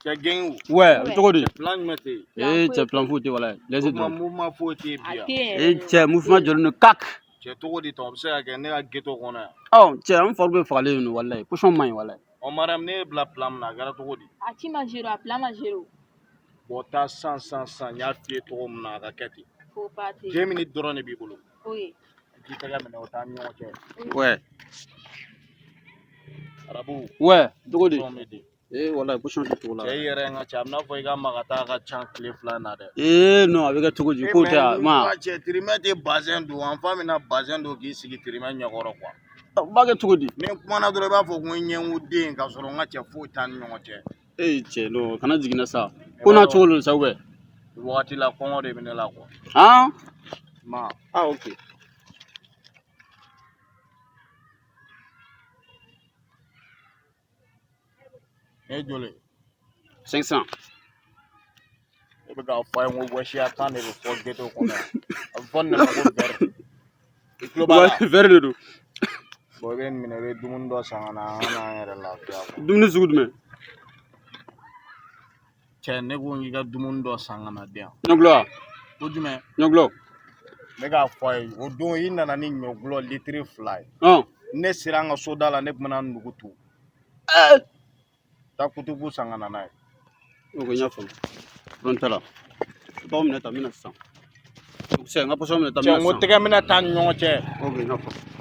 Cɛ gɛnw. Ouais, a bɛ cogo di? Plan jumɛn tɛ yen? Ee cɛ, plan foyi tɛ, walayi. Lɛsi O tuma dɔrɔn. Mouvement foyi tɛ yen bi A yan. tɛ yen. Ee cɛ, mouvement jɔlen don kak. Cɛ, cogo di tan? O bɛ se ka kɛ ne ka ghetto kɔnɔ yan. Ɔ cɛ, an fari bɛ fagalen don walayi. Position man ɲi walayi. Ɔ Mariam, ne ye bila plan min na, a kɛra cogo di? A ci ma zéro, a plan ma zéro. Bon, taa san san san, n y'a f'i ye cogo min na, a ka kɛ ten. Faut pas ten. 2 minutes dɔrɔn de b'i bolo. Ok. I k'i tɛgɛ minɛ, o t'an ni ɲɔgɔn cɛ. Ouais. Arabu. Ouais, cogo di? Sɔn bɛ di. Ee walayi, position tɛ cogo la. Cɛ, i yɛrɛ n ka cɛ, a bɛ n'a fɔ i ka maga taa ka ca tile 2 in na dɛ. Ee non, a bɛ kɛ cogo di? K'o tɛ a ma. Cɛ, tirimɛ tɛ bazɛn don an fa min na, bazɛn don k'i sigi tirimɛ ɲɛkɔrɔ quoi. U b'a kɛ cogo di? Ni n kumana dɔrɔn, i b'a fɔ ko n ɲɛngo den, k'a sɔrɔ n ka cɛ, foyi t'an ni ɲɔgɔn cɛ. Ee cɛ, non, kana jigin na sa. Ko n'a cogo don sa ou bien? Wagati la, kɔngɔ de bɛ ne la quoi. Han? Ma. Ah ok. Ne ye joli? 500. E bɛ k'a fɔ a ye ko wɔsiya kan de bɛ fɔ ghetto kɔnɔ yan. A bɛ fɔ nin de ma ko vɛri. I tulo b'a la? Vɛri de don. Bon, i bɛ nin minɛ, i bɛ dumuni dɔ san ka na, an ka n'an yɛrɛ lafiya quoi. Dumuni sugu jumɛn? Cɛ, ne ko k'i ka dumuni dɔ san ka na di yan. Ɲɔgulɔ wa? Ko jumɛn? Ɲɔgulɔ. Ne k'a fɔ a ye, o don i nana ni ɲɔgulɔ litiri 2 ye. Ɔn. Ne sera an ka soda la, ne tun bɛna nugu tu. Ee. Taa kutubu san ka na n'a ye. Ok, n y'a faamu. Problème t'a la. Tɔgɔ minɛ ta, n bɛna sisan. Cɛ, n ka pɔsɔn minɛ ta, n Cɛ, bɛna n ko sisan. tɛgɛ minɛ t'an ni ɲɔgɔn cɛ. Ok, n y'a faamu.